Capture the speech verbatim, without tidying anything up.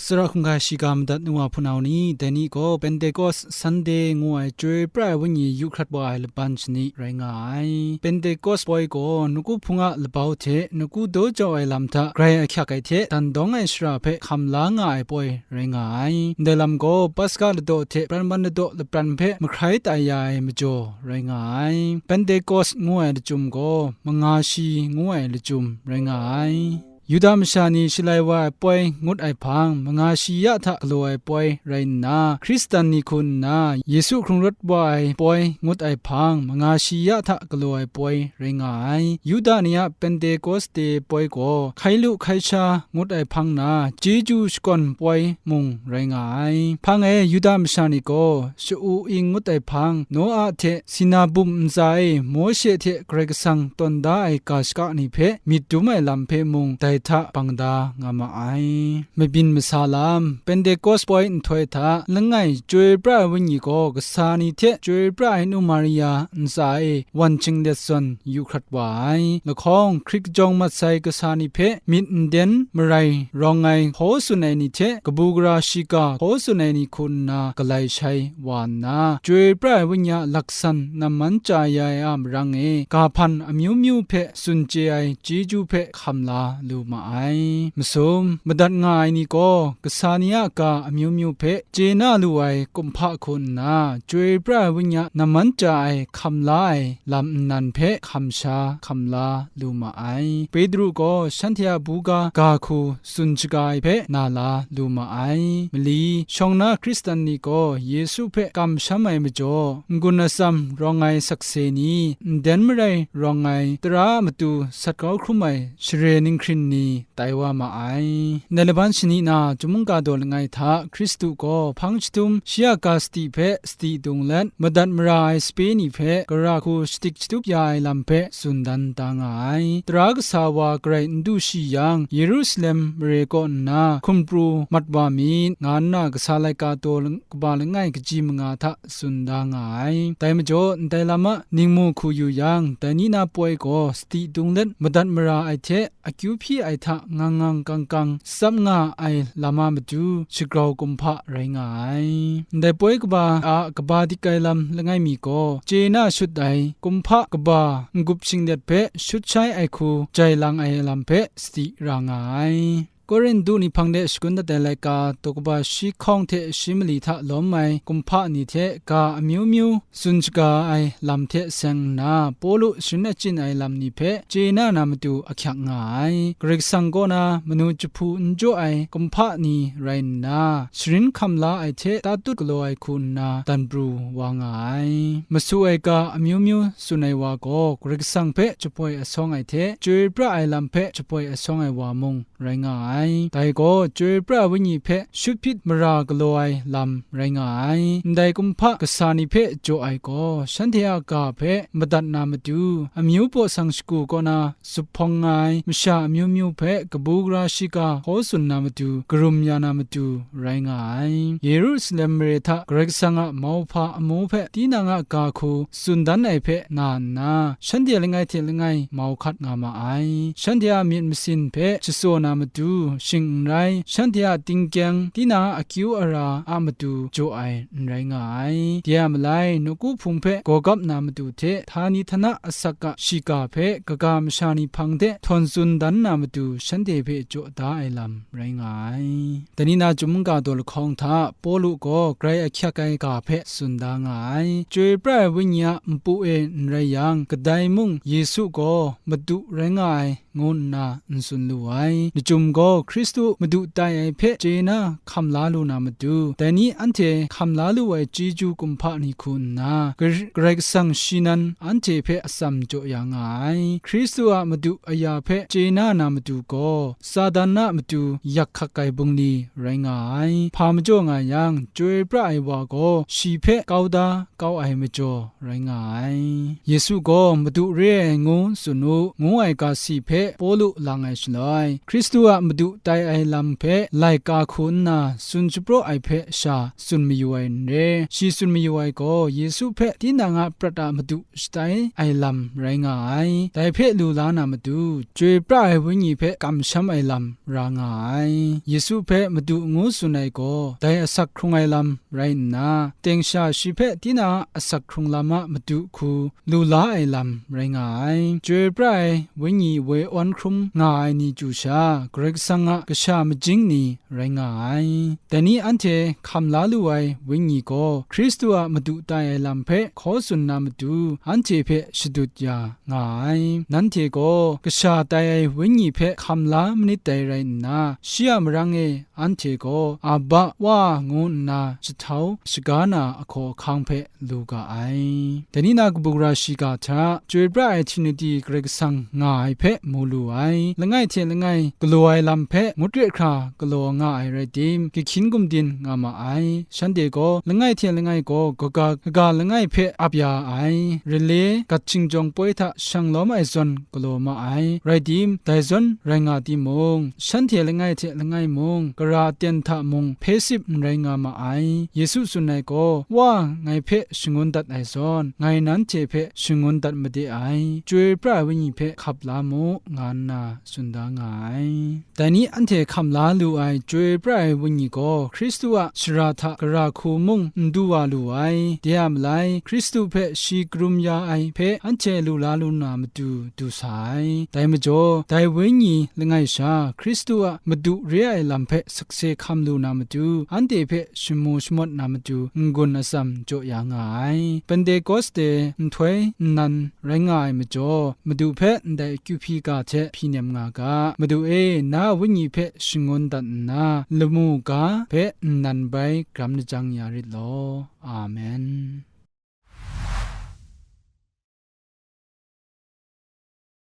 Tsara hkungga shiga madat nu wa hpunau ni, dai ni gaw Pentecost Sunday ngu ai Chyoi pra ai Wenyi yu hkrat wa ai laban shani rai nga ai. Pentecost poi gaw nawku hpung a labau hte nawku daw jau ai lam hta grai ahkyak ai hte dan dawng ai shara hpe hkam la nga ai poi rai nga ai. Ndai lam gaw Paska ladaw hte pran man ladaw lapran hpe mahkrai tai ya ai majaw rai nga ai. Pentecost ngu ai lachyum gaw manga shi ngu ai lachyum rai nga ai. Yuda masha ni shalai wa ai poi ngut ai hpang, manga shi ya hta galaw ai poi rai nna, Hkristan ni hku nna Yesu hkrung rawt wa ai poi ngut ai hpang, manga shi ya hta galaw ai poi rai nga ai. Yuda ni a Pentekoste poi gaw hkai lu hkai sha ngut ai hpang na, chyeju shakawn poi mung rai nga ai. Hpang e Yuda masha ni gaw sha-u ing ngut ai hpang, Noa hte Sina bum ntsa e Mawshe hte Karai Kasang tawn da ai ga shaka ni hpe myit dum ai lam hpe mung dai hta bang da nga ma ai. Mabyin masa lam, Pentekost poi nhtoi hta langai Chyoi pra ai Wenyi gaw kasa ni hte Chyoi pra ai nu Maria ntsa e wan chinglet zawn yu hkrat wa ai. Lahkawng hkrit kajawng mat sai kasa ni hpe myit nden marai rawng ai hkaw tsun ai ni hte kabu gara shiga hkaw tsun ai ni hku nna galai shai wa nna, Chyoi pra ai Wenyi a laksan namman chya ya ai a marang e, ga hpan amyu myu hpe tsun chye ai chyeju hpe hkam la lu ma ai. Masum, madat nga ai ni gaw kasa ni a ga amyu myu hpe chye na lu ai kumhpa hku nna, Chyoi pra ai Wenyi a namman chya ai hkam la ai lam nnan hpe hkam sha hkam la lu ma ai. Petru gaw shanhte a buga ga hku tsun shaga ai hpe na la lu ma ai. Mali, shawng na Hkristan ni gaw Yesu hpe kamsham ai majaw, n-gun atsam rawng ai sakse ni, nden marai rawng ai tara a matu sat kau hkrum ai share ninghkrin ni, tai wa ma ai. Ndai laban shani na, Chyum mungga daw langai hta Hkristu gaw hpang jahtum shi a ga sadi hpe sadi dung let, madat mara ai sape ni hpe gara hku shadik shatup ya ai lam hpe tsun dan da nga ai. Tara kasa wa garai n du shi yang, Yerusalem mare kaw nna hkum pru mat wa myit, nga nna kasa laika daw lang-, kaba langai kaji manga hta tsun da nga ai. Dai majaw, ndai lam a ningmu hku yu yang, dai ni na poi gaw sadi dung let madat mara ai hte, akyu hpyi ai hta ngang ngang kang kang tsap nga ai lam a matu shagrau kumhpa rai nga ai. Ndai poi kaba a kaba dik ai lam langai mi gaw, chye na shut ai kumhpa kaba n-gup shinglet hpe shut shai ai hku jai lang ai lam hpe sadi ra nga ai. Korintu ni hpang de shakun dat ai laika daw kaba shi hkawng hte shi mali hta lawm ai kumhpa ni hte ga amyu myu tsun shaga ai lam hte seng nna, Pawlu sharin achyin ai lam ni hpe chye na na matu ahkyak nga ai. Karai Kasang kaw na manu jahpu n jaw ai kumhpa ni rai nna, sharin hkam la ai hte tatut galaw ai hku nna dan pru wa nga ai. Masu ai ga amyu myu tsun ai wa gaw Karai Kasang hpe jahpoi asawng ai hte, chyoi pra ai lam hpe jahpoi asawng ai wa mung rai nga ai. Dai gaw chyoi pra ai wenyi hpe shut hpyit mara galaw ai lam rai nga ai. Ndai kumhpa kasa ni hpe jaw ai gaw, shanhte a ga hpe madat na matu, amyu baw sang shagu kaw na zuphpawng nga ai masha amyu myu hpe kabu gara shiga hkaw tsun na matu, karum ya na matu rai nga ai. Yerusalem mare hta Karai Kasang a mauhpa amu hpe tinang a ga hku tsun dan ai hpe na nna, shanhte langai hte langai mau hkat nga ma ai. Shanhte a myit masin hpe shatsaw na matu shing n rai, shanhte a tingkyang tinang a akyu ara a matu jaw ai n rai nga ai. De a malai, nawku hpung hpe gawgap na matu hte, htani htana asak a shiga hpe kaga masha ni hpang de htawn tsun dan na matu shanhte hpe jaw da ai lam rai nga ai. Dai ni na chyum mungga daw lahkawng hta Pawlu gaw grai ahkyak ai ga hpe tsun da nga ai. Chyoi pra ai wenyi a npu e n rai yang, kadai mung Yesu gaw Madu rai nga ai, ngu nna n tsun lu ai. Lachyum gaw Hkristu Madu tai ai hpe chye na hkam la lu na matu, dai ni anhte hkam la lu ai chyeju kumhpa ni hku nna, Gar-, Karai Kasang shi nan anhte hpe atsam jaw ya nga ai. Hkristu a Madu aya hpe chye na na matu gaw, Satan a matu yak hkak ai bungli rai nga ai. Hpa majaw nga yang, chyoi pra ai wa gaw shi hpe kau da kau ai majaw rai nga ai. Yesu gaw Madu re ai ngu tsun u, ngu ai ga si hpe Pawlu lang ai shaloi, Hkristu a Madu tai ai lam hpe laika hku nna tsun shapraw ai hpe sha tsun mayu ai n re. Shi tsun mayu ai gaw, Yesu hpe tinang a prat a madu shatai ai lam rai nga ai. Dai hpe lu la na matu, chyoi pra ai Wenyi hpe kamsham ai lam ra nga ai. Yesu hpe madu ngu tsun ai gaw, dai asak hkrung ai lam rai nna, teng sha shi hpe tinang a asak hkrung lam a madu hku lu la ai lam rai nga ai. Chyoi pra ai Wenyi woi awn hkrum nga ai ni chyu sha, Karai Kasang a kasha majing ni rai nga ai. Dai ni anhte hkam la lu ai Wenyi gaw, Hkristu a madu tai ai lam hpe hkaw tsun na matu, anhte hpe shadut ya nga ai. Nanhte gaw kasha tai ai Wenyi hpe hkam la manit dai rai nna, shi a marang e anhte gaw, Abba, Wa, ngu nna jahtau shaga na ahkaw ahkang hpe lu ga ai. Dai ni na kabu gara shiga hta, chyoi pra ai Trinity Karai Kasang nga ai hpe mu lu ai. Langai hte langai galaw ai lam hpe ngut re hkra galaw nga ai rai tim, kahkyin gumdin nga ma ai. Shanhte gaw langai hte langai gaw kaga, kaga langai hpe ap ya ai. Rale gat shinggyawng poi hta shang lawm ai zawn galaw ma ai. Rai tim, dai zawn rai nga timung, shanhte langai hte langai mung, gara aten hta mung hpe sip n rai nga ma ai. Yesu tsun ai gaw, Wa, ngai hpe shangun dat ai zawn, ngai nanhte hpe shangun dat made ai, chyoi pra ai Wenyi hpe hkap la mu, nga nna tsun da nga ai. Dai ni anhte hkam la lu ai chyoi pra ai Wenyi gaw, Hkristu a shara hta gara hku mung n du wa lu ai. De a malai, Hkristu hpe shi karum ya ai hpe anhte lu la lu na matu du sa ai. Dai majaw, dai Wenyi langai sha, Hkristu a madu re ai lam hpe sakse hkam lu na matu, anhte hpe shamu shamawt na matu, n-gun atsam jaw ya nga ai. Pentekoste nhtoi nnan rai nga ai majaw, Madu hpe ndai akyu hpyi ga hte hpyi nem nga ga. Madu e, na a Wenyi hpe shangun dat nna, lamu ga hpe nnan bai gram lajang ya rit law. Amen.